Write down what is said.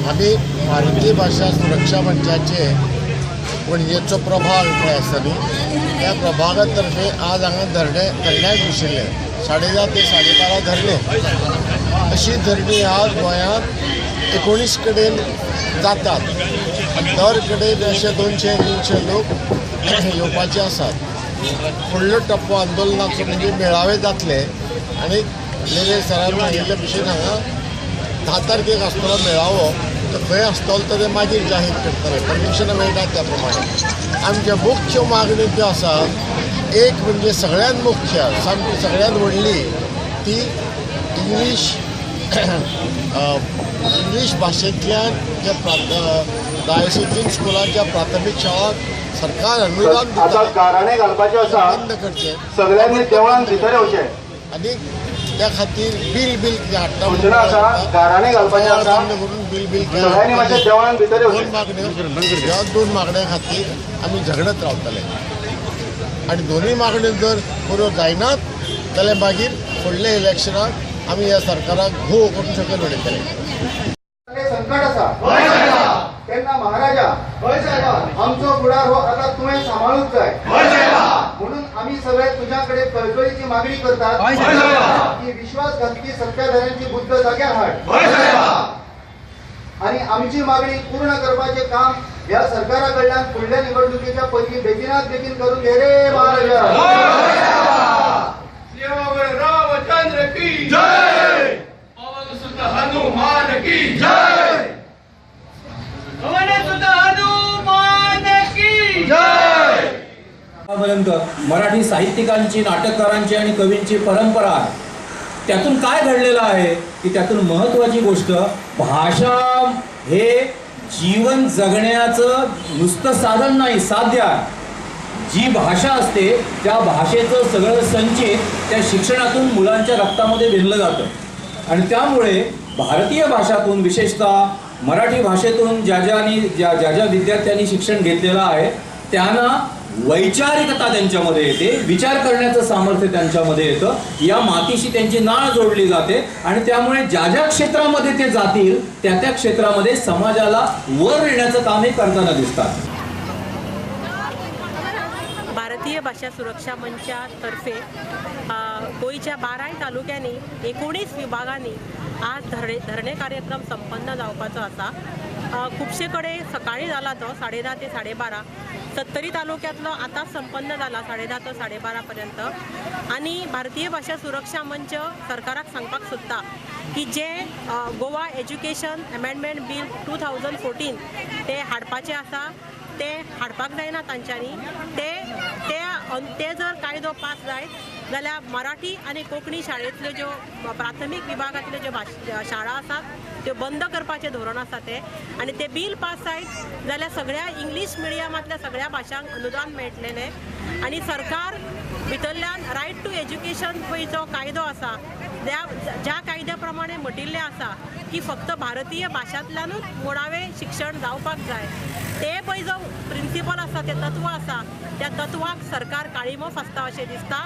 आमी भारतीय भाशा सुरक्षा मंचाचे पणजेचो प्रभाग पळय आसा न्ही, त्या प्रभागा तर्फे आज हांगा धरण्याक बशिल्ले 10:30 ते 12:30 धरणे. अशी धरणी आज गोंयांत 19 कडेन जातात आनी दर कडेन अशे 200-300 लोक येवपाचे आसात. फुडलो टप्पो आंदोलनाचो म्हणजे मेळावे जातले आनी लेले सरान सांगिल्ले भशेन हांगा 10 तारखेक आसतलो मेळावो, तो खंय आसतलो तो ते मागीर जाहीर करतले, परमिशन मेळटा त्या प्रमाणे. आमच्या मुख्य मागण्यो ज्यो आसा, एक म्हणजे सगळ्यांत मुख्य सामकी सगळ्यांत व्हडली ती इंग्लीश भाशेंतल्यान ज्या डायसिप्लीन स्कुलांच्या प्राथमीक शाळांक सरकार अनुदान दिता गाराणें घालपाचें आसा, बंद करचें सगळ्यांनी देवळान भितर येवचें आनी त्या खातीर बील बील कितें हाडटा सूचना आसा, गाराणें घालपाचें आसा, बंद करून बील बील सगळ्यांनी मातशें देवळान भितर दोन येवचें. मागण्यो, ह्या दोन मागण्यां खातीर आमी झगडत रावतले आनी दोनूय मागण्यो जर पुरो जायनात जाल्यार मागीर फुडल्या इलेक्शनाक आमी ह्या सरकाराक घो करून सकयल उडयतले. संकट आसा तेन्ना महाराजा आमचो फुडार हो आतां तुवें सांबाळूंक जाय, म्हणून आमी सगळे तुज्या कडेन कळकळीची मागणी करतात की विश्वासघातकी सत्ताधाऱ्यांची बुद्ध जाग्यार हाड आनी आमची मागणी पूर्ण करपाचें काम ह्या सरकारा कडल्यान फुडल्या निवडणुकीच्या पयलीं बेगिनात बेगीन करून घे रे महाराजा. रामचंद्र की जय, पवन सुत हनुमान की जय, पवन सुत हनुमान की जय. पर्यंत मराठी साहित्यिकांची, नाटककारांची आणि कवींची परंपरा आहे. त्यातून काय घडलेलं आहे की त्यातून महत्त्वाची गोष्ट, भाषा हे जीवन जगण्याचं नुसतं साधन नाही, साध्य आहे. जी भाषा असते त्या भाषेचं सगळं संचित त्या शिक्षणातून मुलांच्या रक्तामध्ये भिनलं जातं आणि त्यामुळे भारतीय भाषातून, विशेषतः मराठी भाषेतून ज्या ज्या विद्यार्थ्यांनी शिक्षण घेतलेलं आहे त्यांना वैचारिकता त्यांच्यामध्ये येते, विचार करण्याचं सामर्थ्य त्यांच्यामध्ये येतं, या मातीशी त्यांची नाळ जोडली जाते आणि त्यामुळे ज्या ज्या क्षेत्रामध्ये ते जातील त्या त्या क्षेत्रामध्ये समाजाला वर नेण्याचं काम हे करताना दिसतात. भारतीय भाशा सुरक्षा मंचातर्फे गोंयच्या 12 तालुक्यांनी 19 विभागांनी आज धरणे कार्यक्रम संपन्न जावपाचो आसा. खुबशे कडेन सकाळीं जाला तो 10:30 ते 12:30, सत्तरी तालुक्यांतलो आतांच संपन्न जाला 10:30 ते 12:30 पर्यंत. आनी भारतीय भाशा सुरक्षा मंच सरकाराक सांगपाक सोदता की जे गोवा एज्युकेशन अमेंडमेंट बील 2014 ते हाडपाचें आसा ते हाडपाक जायना तांच्यांनी. ते ते ते जर कायदो पास जायत जाल्यार मराठी आनी कोंकणी शाळेंतल्यो ज्यो प्राथमीक विभागांतल्यो ज्यो शाळा आसात त्यो बंद करपाचें धोरण आसा तें. आनी तें बील पास जायत जाल्यार सगळ्या इंग्लीश मिडियमांतल्या सगळ्या भाशांक अनुदान मेळटलें. आनी सरकार भितरल्यान रायट टू एज्युकेशन पळय जो कायदो आसा ज्या कायद्या प्रमाणे म्हटिल्लें आसा की फक्त भारतीय भाशांतल्यानूच मुळावें शिक्षण जावपाक जाय, ते पळय जो प्रिंसिपल आसा, तें तत्व आसा, त्या तत्वाक सरकार काळीमो फासता अशें दिसता.